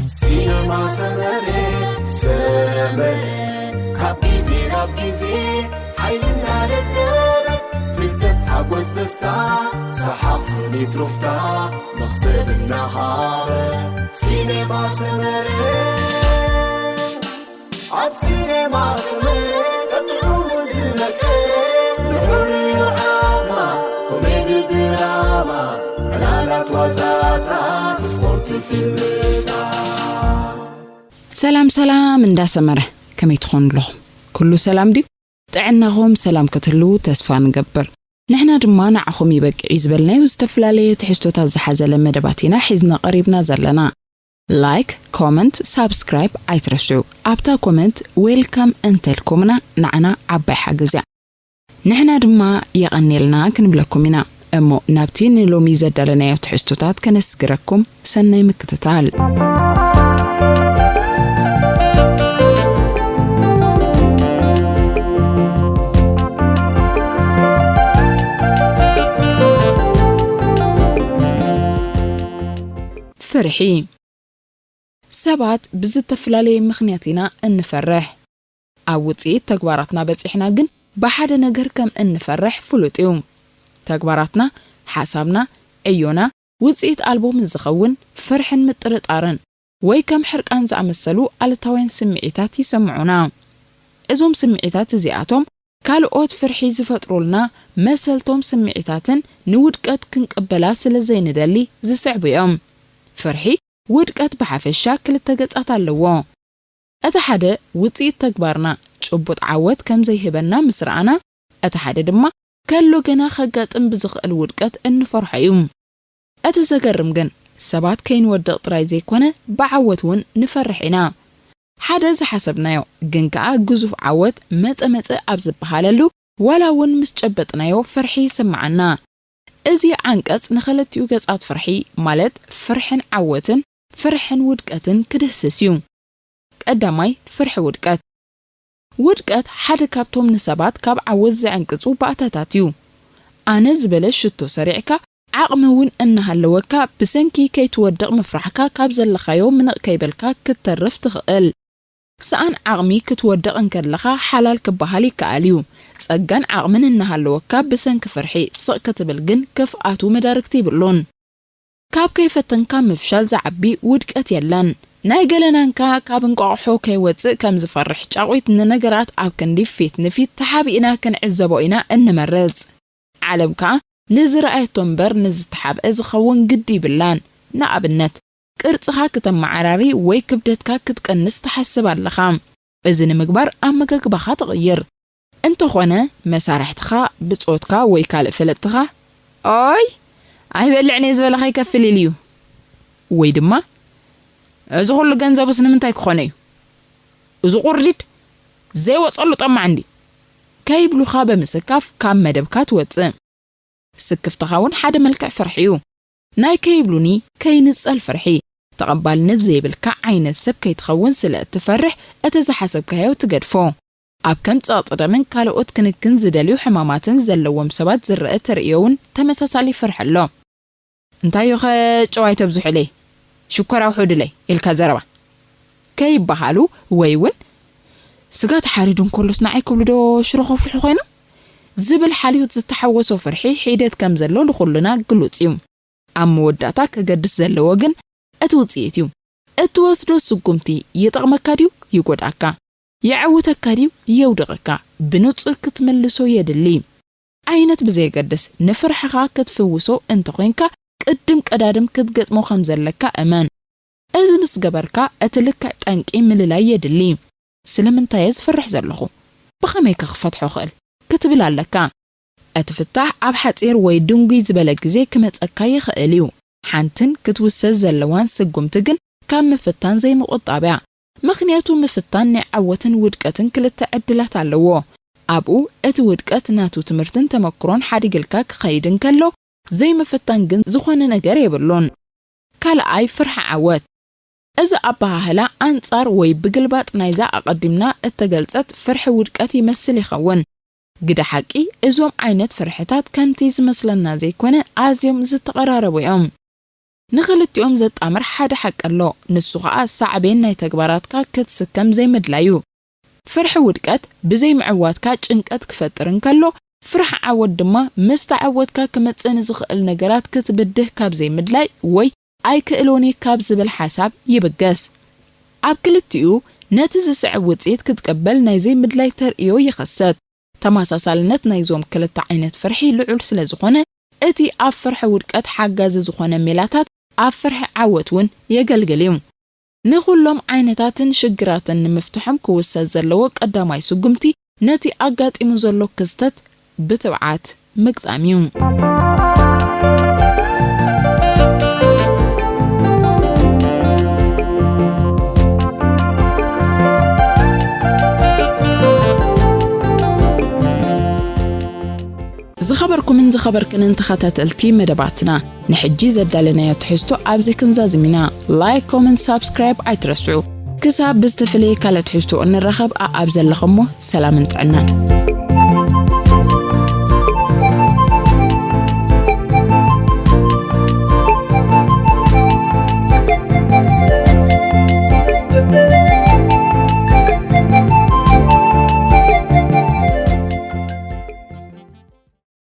ሲነማ ሰመረ፣ ሰመረ፣ ካብ ግዜ ናብ ግዜ ሓይሊ እናደለበ፣ ፍልጠት፣ ሓጎስ፣ ደስታ፣ ሰሓቕ፣ ስኒት፣ ሩፍታ፣ መኽሰብ እናሃበ። ሲነማ ሰመረ፣ ኣብ ሲነማ ሰመረ፣ ጥዑሙ ዝመቀረ፣ ልዑል እዩ ዓቕማ፣ ኮሜዲ፣ ድራማ፣ ዕላላት፣ ዋዛታት፣ ስፖርት፣ ፊልምታት። ሰላም ሰላም እንዳሰመረ፣ ከመይ ትኾኑ ኣለኹም? ኩሉ ሰላም ድዩ? ጥዕናኹም ሰላም ክትህልዉ ተስፋ ንገብር። ንሕና ድማ ንዓኹም ይበቅዕ እዩ ዝበልናዮ ዝተፈላለየ ትሕዝቶታት ዝሓዘለ መደባት ኢና ሒዝና ቀሪብና ዘለና። ላይክ፣ ኮመንት፣ ሳብስክራይብ ኣይትረስዑ። ኣብታ ኮመንት ዌልካም እንተልኩምና ንዓና ዓባይ ሓገዝ እያ። ንሕና ድማ የቐንየልና ክንብለኩም ኢና። እሞ ናብቲ ንሎሚ ዘዳለናዮ ትሕዝቶታት ከነስግረኩም፣ ሰናይ ምክትታል። ፍርሒ። ሰባት ብዝተፈላለየ ምኽንያት ኢና እንፈርሕ። ኣብ ውጽኢት ተግባራትና በጺሕና ግን ብሓደ ነገር ከም እንፈርሕ ፍሉጥ እዩ። ተግባራትና፣ ሓሳብና፣ ዕዮና ውጽኢት ኣልቦ ምስ ዝኸውን ፍርሕን ምጥርጣርን ወይ ከም ሕርቃን ዝኣመሰሉ ኣሉታውያን ስምዒታት ይሰምዑና። እዞም ስምዒታት እዚኣቶም ካልኦት ፍርሒ ዝፈጥሩልና መሰልቶም ስምዒታትን ንውድቀት ክንቅበላ ስለ ዘይንደሊ ዝስዕቡ እዮም። ፍርሒ፣ ውድቀት ብሓፈሻ ክልተ ገጻት ኣለዎ። እቲ ሓደ ውጽኢት ተግባርና ጭቡጥ ዓወት ከም ዘይህበና ምስ ረኣና፣ እቲ ሓደ ድማ ከሎ ገና ከጋጥም ብዝኽእል ውድቀት እንፈርሖ እዩ። እቲ ዘገርም ግን ሰባት ከይንወድቕ ጥራይ ዘይኮነ ብዓወት እውን ንፈርሕ ኢና። ሓደ ዝሓሰብናዮ ግን ከኣ ግዙፍ ዓወት መጸ መጸ ኣብ ዝበሃለሉ ዋላ እውን ምስ ጨበጥናዮ ፍርሒ ይስምዓና። እዚ ዓንቀጽ ንኽልቲኡ ገጻት ፍርሒ ማለት ፍርሕን ዓወትን ፍርሕን ውድቀትን ክድህስስ እዩ። ቀዳማይ ፍርሒ ውድቀት። ውድቀት ሓደ ካብቶም ንሰባት ካብ ዓወት ዘዕንቅጹ ባእታታት እዩ። ኣነ ዝበለ ሽቶ ሰሪዕካ ዓቕሚ እውን እናሃለወካ ብሰንኪ ከይትወድቕ ምፍራሕካ ካብ ዘለኻዮ ምንቕ ከይበልካ ክትተርፍ ትኽእል። ሰኣን ዓቕሚ ክትወድቕ እንከለኻ ሓላል ክበሃል ይከኣል እዩ። ጸጋን ዓቕምን እናሃለወካ ብሰንኪ ፍርሒ ስቕ ክትብል ግን ክፍኣቱ መዳርግቲ ይብሉን። ካብ ከይፈተንካ ምፍሻል ዝዓቢ ውድቀት የለን። ናይ ገለናንካ ካብ እንቋቑሖ ከይወጽእ ከም ዝፈርሕ ጫቑት ንነገራት ኣብ ክንዲ ፊት ንፊት ተሓቢእና ክንዕዘቦ ኢና እንመርጽ። ዓለም ከኣ ንዝረኣየቶ እምበር ንዝተሓብአ ዝኸውን ግዲ ይብላን። ንኣብነት፣ ቅርጽኻ ክተመዓራሪ ወይ ክብደትካ ክትቀንስ ትሓስብ ኣለኻ። እዚ ንምግባር ኣመጋግባኻ ትቕይር። እንተኾነ፣ መሳርሕትኻ፣ ብጾትካ ወይ ካልእ ፈለጥትኻ፣ "ኦይ፣ ኣይበልዕን እየ ዝበለ ከይከፍል ኢሉ እዩ." ወይ ድማ፣ "እዚ ኹሉ ገንዘቡስ ንምንታይ ክኾነ እዩ? እዚ ቁርዲድ ዘይወጸሉ ጠማዕ እንዲ" ከይብሉኻ ብምስካፍ ካብ መደብካ ትወጽእ። ስክፍትኻ እውን ሓደ መልክዕ ፍርሒ እዩ። ናይ ከይብሉኒ ከይንጸል ፍርሒ፣ ተቐባልነት ዘይብልካ ዓይነት ሰብ ከይትኸውን ስለ እትፈርሕ፣ እቲ ዝሓሰብካዮ ትገድፎ። ኣብ ከም ጸቕጢ ደምን ካልኦት ክንክን ዝደልዩ ሕማማትን ዘለዎም ሰባት ዝረአ ተርእዮ እውን ተመሳሳሊ ፍርሒ ኣሎ። "እንታይ'ዩ ኸ ጨው ኣይተብዝሑለይ፣ ሽኮር ኣውሑድለይ" ኢልካ ዘረባ ከይበሃሉ፣ ወይ እውን "ስጋ ተሓሪዱ እንከሎስ ንዓይ ክብሉ ዶ ሽሮ ከፍልሑ ኮይኖም?" ዝብል ሓልዮት ዝተሓወሶ ፍርሒ ሒደት ከም ዘሎ ንኹልና ግሉጽ እዩ። ኣብ መወዳእታ ከገድስ ዘለዎ ግን እቲ ውጽኢት እዩ። እትወስዶ ስጉምቲ ይጠቕመካ ድዩ ይጎድኣካ? የዕውተካ ድዩ የውድቐካ? ብንጹር ክትምልሶ የድሊ። ዓይነት ብዘየገድስ፣ ንፍርሕኻ ክትፍውሶ እንተኾይንካ፣ ቅድም ቀዳድም ክትገጥሞ ከም ዘለካ እመን። እዚ ምስ ገበርካ፣ እቲ ልክዕ ጠንቂ ምልላይ የድሊ። "ስለምንታይ እየ ዝፈርሕ ዘለኹ? ብኸመይ ከ ክፈትሖ እኽእል?" ክትብል ኣለካ። እቲ ፍታሕ ኣብ ሓጺር ወይ ድንጉይ ዝበለ ግዜ ክመጸካ ይኽእል እዩ። ሓንትን ክትውሰድ ዘለዋን ስጉምቲ ግን ካብ ምፍታን ዘይምቁጣብ እያ። ምኽንያቱ ምፍታን ናይ ዓወትን ውድቀትን ክልተ ዕድላት ኣለዎ። ኣብኡ እቲ ውድቀት ናቱ ትምህርትን ተመክሮን ሓዲግልካ ክኸይድ እንከሎ፣ ዘይምፍታን ግን ዝኾነ ነገር የብሉን። ካልኣይ ፍርሒ ዓወት። እዚ ኣበሃህላ ኣንጻር ወይ ብግልባጥ ናይዛ ኣቐዲምና እተገልጸት ፍርሒ ውድቀት ይመስል ይኸውን። ግደ ሓቂ፣ እዞም ዓይነት ፍርሕታት ከምቲ ዝመስለና ዘይኮነ ኣዝዮም ዝተቐራረቡ እዮም። ንኽልቲኦም ዘጣምር ሓደ ሓቂ ኣሎ። ንሱ ኸኣ ሳዕቤን ናይ ተግባራትካ ክትስከም ዘይምድላዩ። ፍርሒ ውድቀት ብዘይምዕዋትካ ጭንቀት ክፈጥር እንከሎ፣ ፍርሒ ዓወት ድማ ምስ ተዓወትካ ክመጽእ ንዝኽእል ነገራት ክትብድህ ካብ ዘይምድላይ ወይ ኣይክእሎን እየ ካብ ዝብል ሓሳብ ይብገስ። ኣብ ክልቲኡ ነቲ ዝስዕብ ውጽኢት ክትቅበል ናይ ዘይምድላይ ተርእዮ ይኸሰት። ተመሳሳልነት ናይዞም ክልተ ዓይነት ፍርሒ ልዑል ስለ ዝኾነ፣ እቲ ኣብ ፍርሒ ውድቀት ሓጋዚ ዝኾነ ሜላታት ኣብ ፍርሒ ዓወት እውን የገልግል እዩ። ንኹሎም ዓይነታትን ሽግራትን ንምፍትሖም ክውሰድ ዘለዎ ቀዳማይ ስጉምቲ ነቲ ኣጋጢሙ ዘሎ ክስተት ብትብዓት ምግጣም እዩ። ዝኸበርኩምን ዝኸበርክንን ተኸታተልቲ መደባትና፣ ንሕጂ ዘዳለናዮ ትሕዝቶ ኣብዚ ክንዛዝም ኢና። ላይክ፣ ኮመንት፣ ሳብስክራይብ ኣይትረስዑ። ክሳብ ብዝተፈለየ ካልእ ትሕዝቶ እንራኸብ፣ ኣኣብ ዘለኹሞ ሰላምን ጥዕናን።